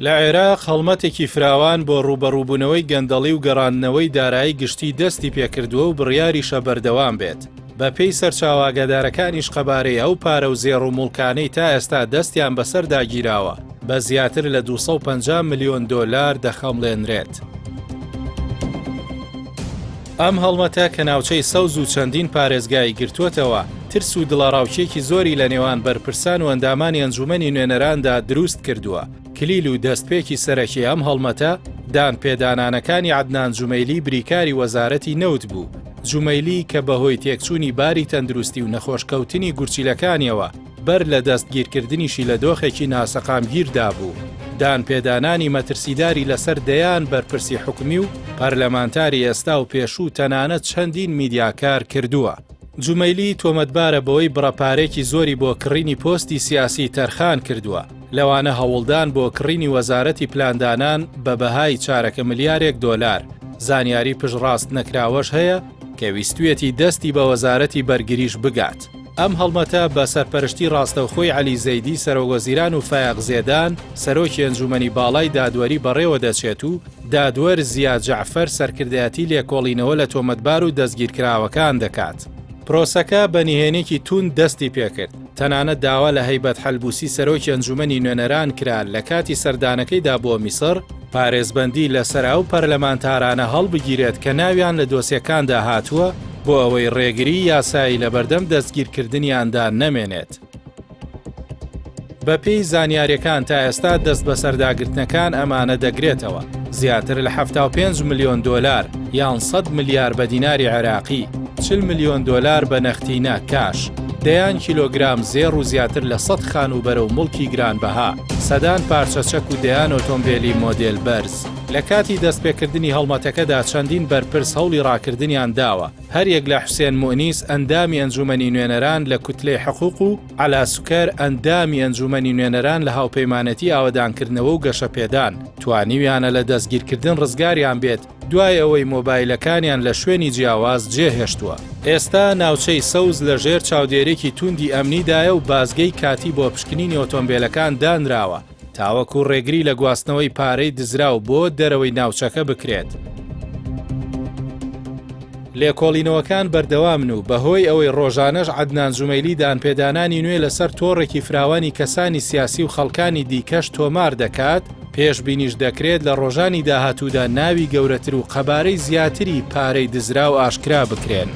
لە عێراق هەڵمەتێکی فراوان بۆ ڕووبەڕووبوونەوەی گەندەڵی و گەڕاندنەوەی دارایی گشتی دەستی پێکردووە و بڕیاریشە بەردەوام بێت. بەپێی سەرچاوە ئاگادارەکانیش قەبارەی ئەو پارە و زێڕ و موڵکانەی تا ئێستا دەستیان بەسەردا گیراوە بە زیاتر لە 250 ملیۆن دۆلار دەخەمڵێنرێت. ئەم هەڵمەتە کە ناوچەی سەوز و چەندین پارێزگای گرتووەتەوە، ترس و دڵەڕاوکێکی زۆری لە نێوان بەرپرسان و ئەندامانی ئەنجوومەنی نوێنەراندا دروست کردووە. کلیل و دەستپێکی سەرەکی ئەم هەڵمەتە، دانپێدانانەکانی عەدنان جومەیلی بریکاری وەزارەتی نەوت بوو. جومەیلی کە بەهۆی تێکچوونی باری تەندروستی و نەخۆشکەوتنی گورچیلەکانیەوە بەر لە دەستگیرکردنیشی لە دۆخێکی ناسەقامگیردا بوو، دانپێدانانی مەترسیداری لەسەر دەیان بەرپرسی حکومی و پەرلەمانتاری ئێستا و پێشوو و تەنانەت چەندین میدیاکار کردووە. جومەیلی تۆمەتبارە بەوەی بڕە پارەیەکی زۆری بۆ کڕینی پۆستی سیاسی تەرخان کردووە، لەوانە هەوڵدان بۆ کڕینی وەزارەتی پلاندانان بە بەهای چارەکە ملیارێک دۆلار، زانیاری پشتڕاست نەکراوەش هەیە کە ویستویەتی دەستی بە وەزارەتی بەرگریش بگات. ئەم هەڵمەتە بە سەرپەرشتی ڕاستەوخۆی عەلی زەیدی سەرۆکوەزیران و فایەق زێدان سەرۆکی ئەنجومەنی باڵای دادوەری بەڕێوەدەچێت و دادوەر زیا جەعفەر سەرکردایەتی لێکۆڵینەوە لە تۆمەتبار و دەستگیرکراوەکان دەکات. پرۆسەکە بە نهێنیی توند دەستی پێکرد، تەنانەت داوا لە هەیبەت حەلبوسی سەرۆکی ئەنجومەنی نوێنەران کرا لە کاتی سەردانەکەیدا بۆ میسڕ، پارێزبەندی لەسەر ئەو پەرلەمانتارانە هەڵبگیرێت کە ناویان لە دۆسیەکاندا هاتووە، بۆ ئەوەی ڕێگریی یاسایی لەبەردەم دەستگیرکردنیاندا نەمێنێت. بەپێی زانیاریەکان تا ئێستا دەستبەسەرداگرتنەکان ئەمانە دەگرێتەوە، زیاتر لە 75 ملیۆن دۆلار یان 100 ملیار بە دیناری عێراقی، 40 ملیۆن دۆلار بە نەختینە، کاش، دەیان کیلۆگرام زێڕ و زیاتر لە 100 خانووبەرە و موڵکی گرانبەها، سەدان پارچە چەک و دەیان ئۆتۆمبێلی مۆدێل بەرز. لە کاتی دەستپێکردنی هەڵمەتەکەدا چەندین بەرپرس هەوڵی ڕاکردنیان داوە، هەریەک لە حوسێن موئنیس ئەندامی ئەنجوومەنی نوێنەران لە کوتلەی حقوق و عەلا سوکەر ئەندامی ئەنجوومەنی نوێنەران لە هاوپەیمانێتی ئاوەدانکردنەوە و گەشەپێدان توانیویانە لە دەستگیرکردن ڕزگاریان بێت دوای ئەوەی مۆبایلەکانیان لە شوێنی جیاواز جێهێشتووە. ئێستا ناوچەی سەوز لە ژێر چاودێریی تووندی ئەمنیدایە و بازگەی کاتی بۆ پشکنینی ئۆتۆمبێلەکان دانراوە تاوەکو ڕێگری لە گواستنەوەی پارەی دزراو بۆ دەرەوەی ناوچەکە بکرێت. لێکۆڵینەوەکان بەردەوامن و بەهۆی ئەوەی ڕۆژانەش عەدنان جومەیلی دانپێدانانی نوێ لەسەر تۆڕێکی فراوانی کەسانی سیاسی و خەڵکانی دیکەش تۆمار دەکات، پێشبینیش دەکرێت لە ڕۆژانی داهاتوودا ناوی گەورەتر و قەبارەی زیاتری پارەی دزراو ئاشکرا بکرێن.